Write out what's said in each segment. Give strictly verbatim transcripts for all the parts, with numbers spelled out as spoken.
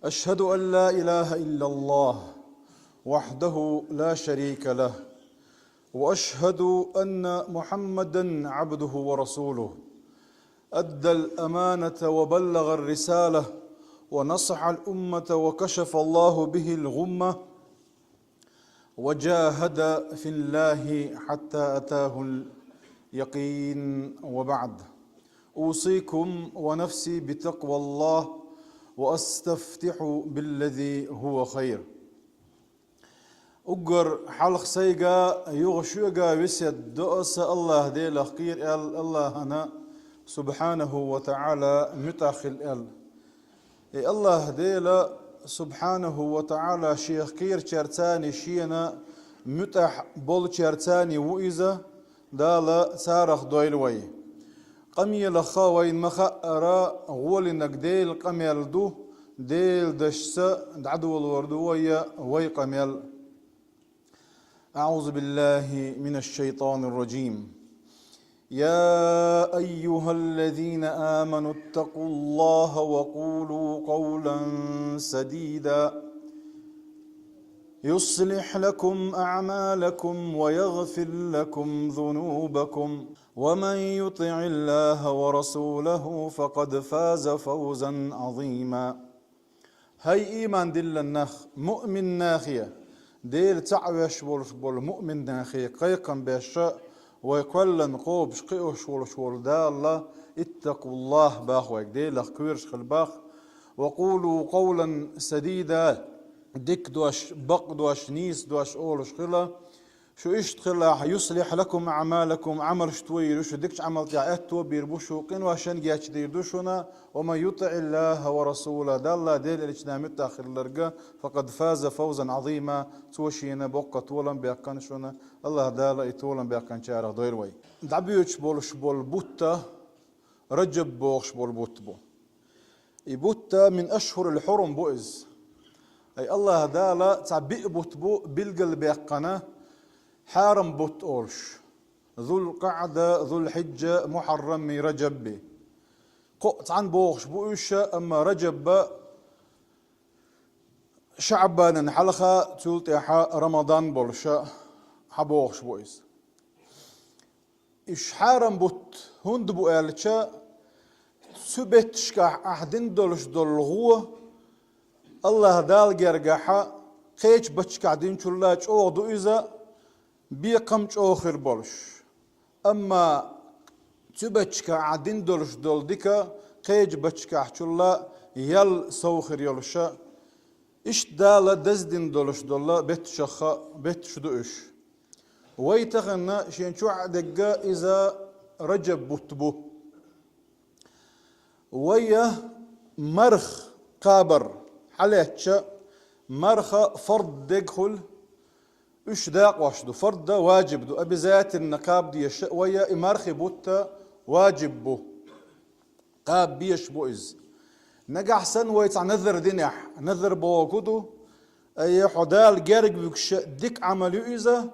أشهد أن لا إله إلا الله وحده لا شريك له، وأشهد أن محمدا عبده ورسوله، أدى الأمانة وبلغ الرسالة، ونصح الأمة، وكشف الله به الغمة، وجاهد في الله حتى أتاه اليقين، وبعد. أوصيكم ونفسي بتقوى الله، وأستفتح بالذي هو خير. Уггар хьалха сайга, юха шуга весет до аса Аллаха Делах кхера аьлла, Аллахана, субхьанаху ва таӀала, муьтӀахь хила аьлла. И Аллаха Дела, субхьанаху ва таӀала, шех кхерачаьрца а шена муьтӀахь болчаьрца а ву иза, Дала царах дойла вай. Къамелаха вайна ма хаъара, гӀолинарг Делан къамел ду, Делан дашца дӀадолор ду вай, вай къамел. أعوذ بالله من الشيطان الرجيم. يا أيها الذين آمنوا اتقوا الله وقولوا قولا سديدا يصلح لكم أعمالكم ويغفر لكم ذنوبكم ومن يطع الله ورسوله فقد فاز فوزا عظيما. ХӀай ийман диллина нах, муъмин нахе, Дела цхьаъ веш волуш болу муъмин нахе кхайкхам беш, вай кхоьллина кхобуш кхиош волуш волу Дала, иттакъуллахӀ боху вайга, Делах кхоьруш хила боху, ва къулу къовлан садида, дика дош, бакъ дош, нийса дош олуш хила. Шу иштта хилахь, юслихь лакум аъмалакум, Ӏамалш тойийр ю шу, дикачу Ӏамал тӀехь аьтто бийр бу шу, къиношна гечдийр ду шуна, ва ман ютиӀиллахӀа ва расулахӀ, Далла, Делан элчанна муьтӀахь хилларг, факъад фаза фавзан Ӏазима, цо шена боккха толам баьккхина шуна, Аллаха Дала и толам баьккхинчарах дойла вай. ДӀабоьдуш болуш болу бутт Раджаб бохуш болу бутт бу. И бутт мин ашхӀурил хьурум бу иза. Ай Аллаха Дала цхьа биъ бутт бу билгалбаьккхина, хьарам бутт олуш. Зулкъаъда, Зулхьиджа, Мухьаррами, Раджаби. Кхоъ цхьаьна бохуш бу уьш, амма Раджаб ШаӀбанан хьалха, цул тӀаьхьа Рамадан болуш хьабохуш бу иза. Уьш хьарам бутт хӀунда бу аьлча, цу бетташкахь ахь дина долуш долу гӀо Аллаха Дала гергахьа кхечу батташкахь динчулла чӀогӀа ду иза, бекхам чӀогӀа хир болуш. Амма цу бетташкахь ахь дина долуш долу дика кхечу батташкахьчулла ял сов хир йолуша, иштта Дала даздина долуш долу бетташаха бетташ ду уьш. Вай тахана шен чохь а дегга иза Раджаб бутт бу. Вай марх кхабар хьалаьцча, марха фард дегахула, уьш дакъош ду, фард а, ваджиб ду, обязательно кхаба дезаш а вай и мархи бутт важиб бу. Кхаба безаш бу иза. Нагахь санна вай цхьа назар динехь, назар боху ду, ай хьо Дала герга вуьгуш дика Ӏамал ю иза,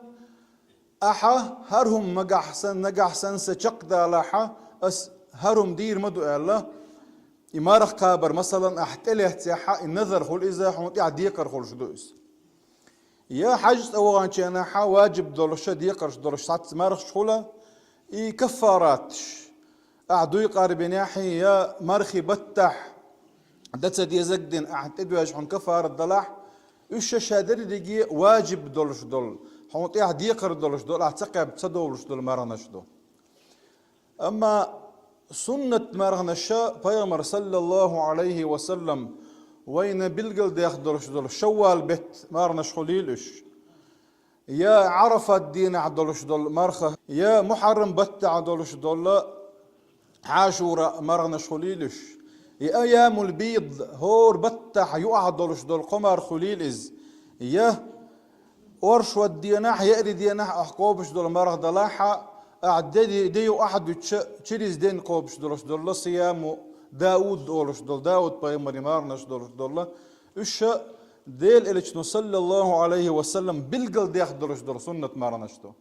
ахьа хӀара хӀума магахь санна, нагахь санна сан чекхдалахьа, ас хӀара хӀума дийр ма ду аьлла, и марха кхабар, масалан, ахь тӀелеццехьа, и назар хуьлу иза, хьуна тӀехь декхар хуьлуш ду иза. Я хьаьж цӀа ваханчу хенахьа ваджиб долуша, декхарш долуш цхьацца мархаш хуьлу, и каффараташ, ахь дуй къарбинехьий, я мархи баттахь дан ца дезаг дина, ахь тӀедоьжна хьуна каффарат далахь, уьш ша дерриге ваджиб долуш долу, хьуна тӀехь декхар долуш долу, ахь ца кхаьбча ца довлуш долу марханаш ду. Амма суннат марханаша Пайхамар, саллаллаху Ӏалайхи ва саллам, вайна билгалдаьккхина долуш долу Шаввал бетта марханаш хуьлийла уьш, я Ӏарафат дийнахь долуш долу марха, я Мухьаррам баттахь долуш долу Ӏашура марханаш хуьлийла уьш, я Айямул-Бийд, хӀора баттахь юкъахь долуш долу кхо марха хуьлийла иза, я оршот дийнахь, еарин дийнахь ахь кхобуш долу марха далахьа, ахь де, де юкъахь а дуьтуша, чириза ден кхобуш долуш долу, сияму Дауд олуш долу, Дауд пайхамаран марханаш долуш долу, уьш Делан элчано, саллаллаху Ӏалайхи ва саллам, билгалдаьккхина долуш долу суннат марханаш ду.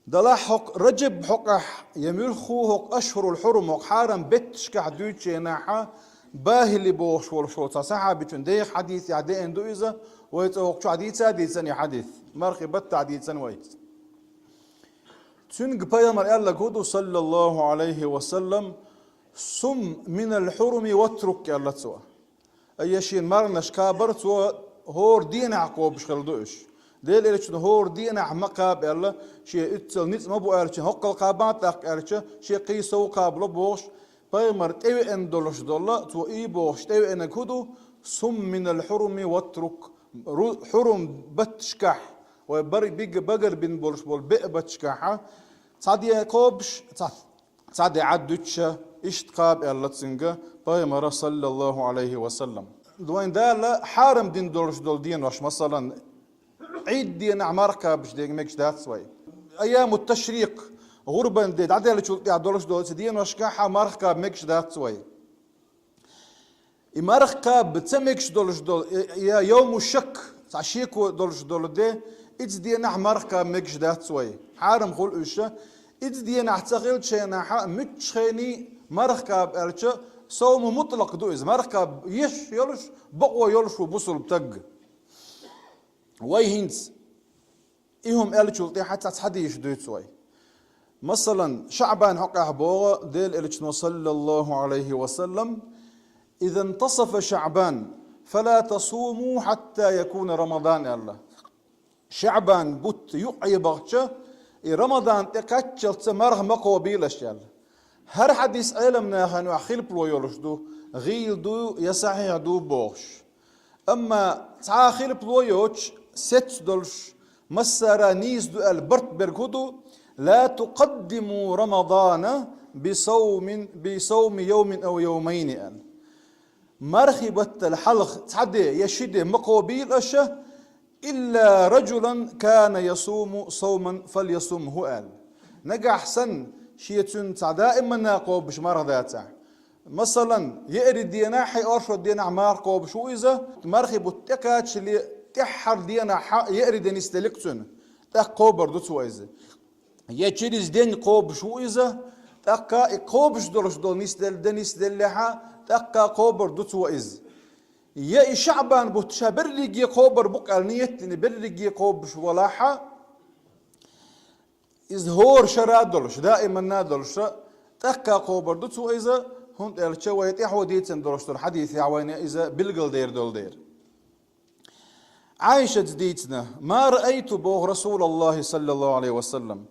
Далахь хӀокху Раджаб хьокъехь, я муьлхха хӀокху ашхӀурул хьурум, хӀокху хьарам бетташкахь дуьйцучу хенахьа, БахӀили бохуш волуш волу цхьа сахьабичун деха хьадисехь деана ду иза, вай цӀа хӀокху чохь дийца а дийцина и хьадис, мархи баттахь дийцина вай. Цуьнга пайхамар аьлларг хӀун ду, саллаллаху Ӏалайхи ва саллам: «Сум минал хьуруми ватрук», аьлла цо. Ай, я шен марханаш кхабар цо хӀора денахь кхобуш хилла ду уьш. Делан Элчано хӀора денахь ма кхаба аьлла, шен уьццал ницкъ ма бу аьллачун хӀоккхул кхаба, тӀаккха аьлча, шен кхин сов кхабало бохуш, пайхамар тӀевеана долуш долла, цо и бохуш тӀевеанарг хӀун ду? «Сум минал хьуруми ватрук». Ру-, хьурум батташкахь, вай бар-, биг-, багар бина болуш болу беа батташкахьа, цхьа де кхобуш, цхьа, цхьа де Ӏад дуьтуша, иштта кхаба аьлла цуьнга пайхамара, саллаллаху Ӏалайхи ва саллам. Вайн Дала хьарам дина долуш долу денош, масалан, Ӏид денахь марха кхабаш дерг мегаш дац вай. Айяму ташрикъ, гӀурбан де дӀаделлачул тӀаьхьа долуш долу цу деношкахь марха кхаба мегаш дац вай. И марха кхаба ца мегаш долуш долу, я йовму шак, цхьа шеко долуш долу де, иза денахь марха кхаба мегаш дац вай. Хьарам хуьлу уьш. Иза денахь ца хилча шайнахьа, муьлххачу хенахь марха кхаба аьлча, совму мутлакъ ду иза. Марха кхаба еш йолуш, бакъо йолуш ву бусулба таг. Вай хӀинца и хӀума аьллачул тӀаьхьа цхьа хьадис дуьйцу вай. Масалан, ШаӀбан хьокъехь боху Делан Элчано, саллаллаху Ӏалайхи ва саллам: «Иза интасафа ШаӀбан, фала тасуму хьатта якуна Рамадан», аьлла. ШаӀбан бутт юкъа бахча, и Рамадан тӀе кхаччалца марха ма кхобийла аша аьлла. ХӀара хьадис Ӏеламнахана юкъахь хилпало йолуш ду, гӀийла ду я сахьихь ду бохуш. Амма цхьа а хилпало йоцуш, сецца долуш, массара нийса ду аьлла барт берг хӀун ду? «Ла тукъаддиму Рамадана би савмин, би савми йовмин ав йовмайни», аьлла. Мархи баттал хьалха цхьа де я ши де ма кхобийла аша, «илла раджулан кана ясуму савман фалъясумху», аьлла. Нагахь санна, шен цуьнан цхьа даиманна кхобуш марха дацахь. Масалан, еари денахь, хье оршот денахь марха кхобуш ву иза, мархи бутт тӀекхачале, тӀаьххьара денахь еари де нисделлиг цуьнан, тӀаккха кхобур ду цо иза. Я через день кхобуш ву иза, тӀаккха и кхобуш долуш долу нисделла де нисделлехьа, тӀаккха кхобур ду цо иза. Я и ШаӀбан бутт ша берриге кхобур бу-кх аьлла ниет дина, берриге кхобуш валахьа, иза хӀора шара долуш, даиманна долуша, тӀаккха кхобур ду цо иза, хӀунда аьлча вай тӀаьхьо дийцина долуш долу хьадисехь вайна иза билгалдер долу дера. Ӏайшаца дийцина: «Ма раайту, боху Расулаллахи, саллаллаху Ӏалайхи ва саллам,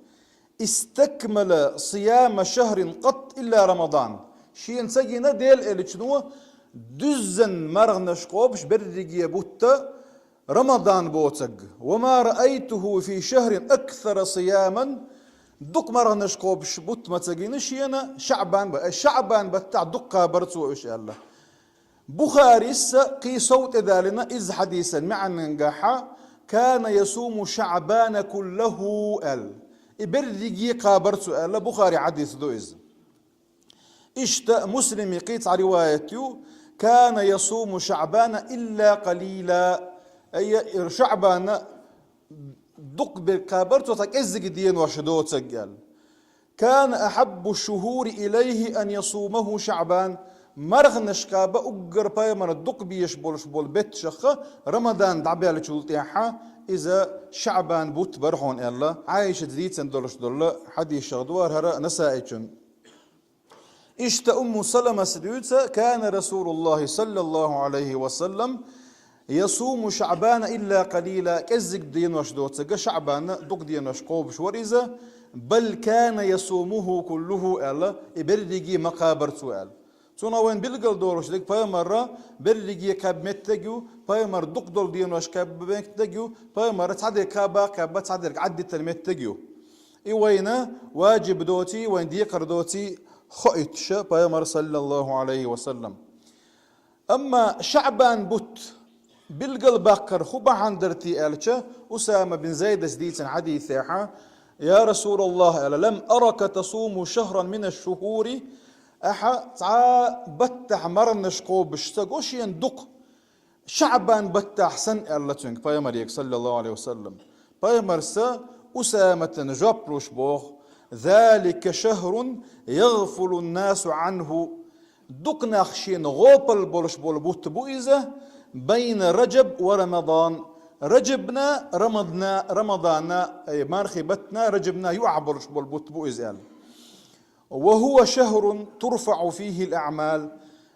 истакмала сияма шахрин къат илла Рамадан». Шена ца гина Делан Элчано дуьззина марханаш кхобуш берриге бутта Рамадан боцург. «Ва ма раайтуху фи шахрин аксара сияман». Дукха марханаш кхобуш бутт ма ца гина шена ШаӀбан ба-, ШаӀбан баттахь дукха кхабар цо уьш аьлла. Бухарис а кхин сов тӀедалина изза хьадисан маьӀнангахьа: «Кана ясуму ШаӀбана куллаху», аьлла. И берриге кхабар цо аьлла, Бухари хьадис ду иза. Иштта Муслими кхин цхьа риваят ю: «Кана ясуму ШаӀбана илла къалила». Ай, ШаӀбана дукха берг кхабар цо, цхьа кӀеззиг денош доцург аьлла. «Кана ахьаббу шухури илайхи ан ясумаху ШаӀбан». Марханашка бан уггар пайхамар дукха безаш болуш болу бетташха Рамадан дӀабаьллачул тӀаьхьа иза ШаӀбан бутт бара хьуна аьлла, Ӏайшаца дийцина долуш долу хьадисех ду хӀара Насаичун. Иштта Умму Саламас дуьйцу: «Кана Расулуллахи, саллаллаху Ӏалайхи ва саллам, ясуму ШаӀбана илла къалила», кӀеззиг денош доцург ШаӀбана дукха денош кхобуш вара иза, «бал кана ясумуху куллуху», аьлла, и берриге ма кхабар цо аьлла. Цунах вайна билгал долуш дерг, пайхамара берриге кхаьбба меттиг ю, пайхамар дукха долу денош кхаьбба меттиг ю, пайхамара цхьа дерг кхаба а кхаьбба, цхьа дерг Ӏаддитар меттиг ю. И вайна ваджиб доций, вайн декхар доций хоуьйтуша пайхамар, саллаллаху Ӏалайхи ва саллам. Амма ШаӀбан бутт билгал баккхар хӀун бахьана дара те аьлча, Усама бин Зайдас дийцина хьадисехьа: «Я Расулаллах, — аьлла, — лам арака тасуму шахран мина шухури». Ахьа цхьа баттахь марханаш кхобуш ца го шена дукха, ШаӀбан баттахь санна, аьлла цуьнга пайхамаре, саллаллаху Ӏалайхи ва саллам. Пайхамарса Усаматана жоп луш боху: «Залика шахрун ягъфулу ннасу Ӏанху». Дукха нах шена гӀопал болуш болу бутт бу иза, байна Раджаб ва Рамадан. Раджабна, Рамадна, Рамадана, ай, мархи батна, Раджабна юкъахь болуш болу бутт бу иза аьлла. Ва хӀува шахрун турфаӀу фихил аъмал.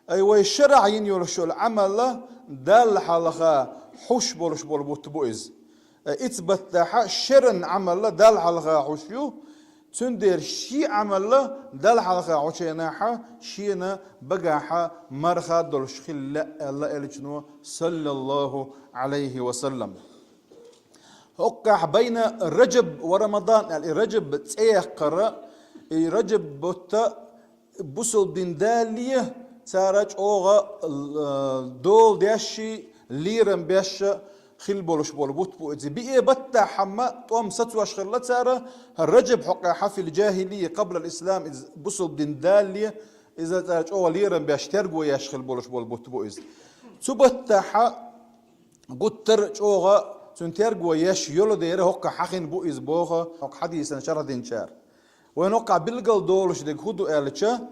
Ай, вай шарахь йина йолуш йолу Ӏамал Далла хьалха хьуш болуш болу бутт бу иза. Э, ицу баттахьа шеран Ӏамал Далла хьалха хьуш ю, цундела шен Ӏамал Далла хьалха хьучу хенахьа шена багахьа марха долуш хила лаьа аьлла элчано, саллаллаху Ӏалайхи ва саллам. ХӀокхахь байна Раджаб ва Рамадан аьлла, и Раджаб цӀе яккхара, и Раджаб бутта бусалба дин далале цара чӀогӀа, э, дола дешший, лерам бешша хила болуш болу бутт бу иза. Биъе баттахь хьамма тӀом сацош хилла цара, Раджаб хьокъехь фил джахилия къаблал ислам, иза бусалба дин далале, иза цара чӀогӀа лерам беш терго еш хила болуш болу бутт бу иза. Цу баттахьа гуттар а чӀогӀа цуьнан терго еш йолу дера хӀокхахь хьахина бу иза боху хӀокху хьадисан шархь динчара. Вайн хӀокхахь билгал долуш дерг хӀун ду аьлча,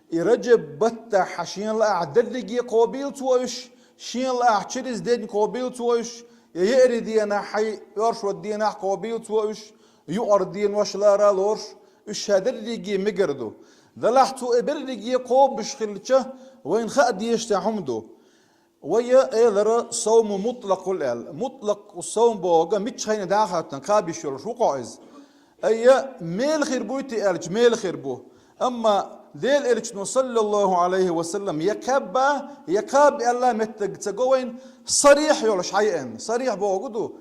и Раджаб баттахь шен лаахь дерриге кхобийла цо уьш, шен лаахь через день кхобийла цо уьш, я еарин денахь хьай оьршот денахь кхобийла цо уьш, юкъара денош лара лоруш, уьш ша дерриге мегар ду. Далахь цо и берриге кхобуш хилча, вайна хаа дезаш цхьа хӀума ду. Вай элира совму мутлакъул аьлла. Мутлакъу совм боху миччахьа дӀахӀоьттина кхаба йиш йолуш ву-кх иза. Айя, мела хир буй те аьлча, мела хир бу. Амма Делан элчано, саллаллаху Ӏалайхи ва саллам, я кхаьбба, я кхаба аьлла меттиг ца го вайна, сарихь йолуш хьаеана. Сарихь бохург ду,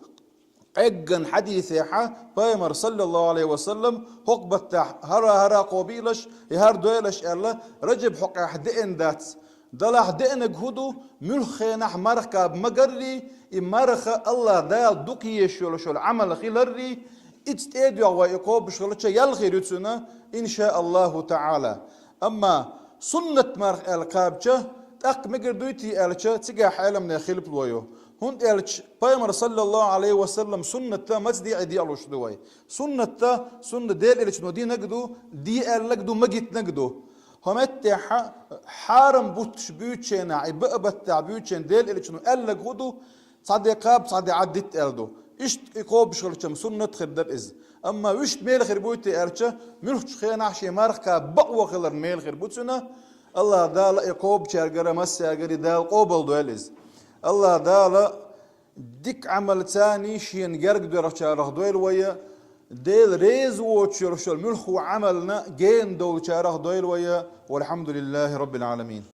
къегган хьадисехьа, пайхамар, саллаллаху Ӏалайхи ва саллам, хӀокху баттахь хӀара-хӀара кхобийлаш, я хӀара дойлаш аьлла, Раджаб хьокъехь деана дац. Далахь деанарг хӀун ду, муьлхха хенахь марха кхаба магаррий, и марха Аллах Дала дукха езаш йолуш йолу Ӏамал хиларрий, иза тӀе а доьгӀна вай и кхобуш хилча, ял хир ю цуьнан, иншааллаху таӀала. Амма суннат марха аьлла кхабча, тӀаккха мегар дуй те аьлча, цигахь Ӏеламнехан хилпало ю. ХӀунда аьлча пайхамар, саллаллаху Ӏалайхи ва саллам, суннатта маца деӀе деалуш ду вай. Суннатта, сунна Делан элчано динарг ду, де аьлларг ду, магийтинарг ду. ХӀокху меттехьа хьарам бутташ буьйцучу хенахь, и баа баттахь буьйцучу хенахь Делан элчано аьлларг хӀун ду, цхьа де кхаба, цхьа де Ӏаддитта аьлла ду. Иштта и кхобуш хилча-м суннат хир дара иза. Амма вуьшта мела хир буй те аьлча, муьлххачу хенахь шен марха кхаба бакъо хиларна мела хир бу цуьнан. Аллах Дала и кхобучаьргара, массаьргара Дала къобалдойла иза. Аллах Дала дика Ӏамал царний шена герга доьрхучарах дойла вай, Дела реза воцуш йолуш йолу муьлхха Ӏамална гена долчарах дойла вай. Валхьамдулиллахи Раббил Ӏаламин.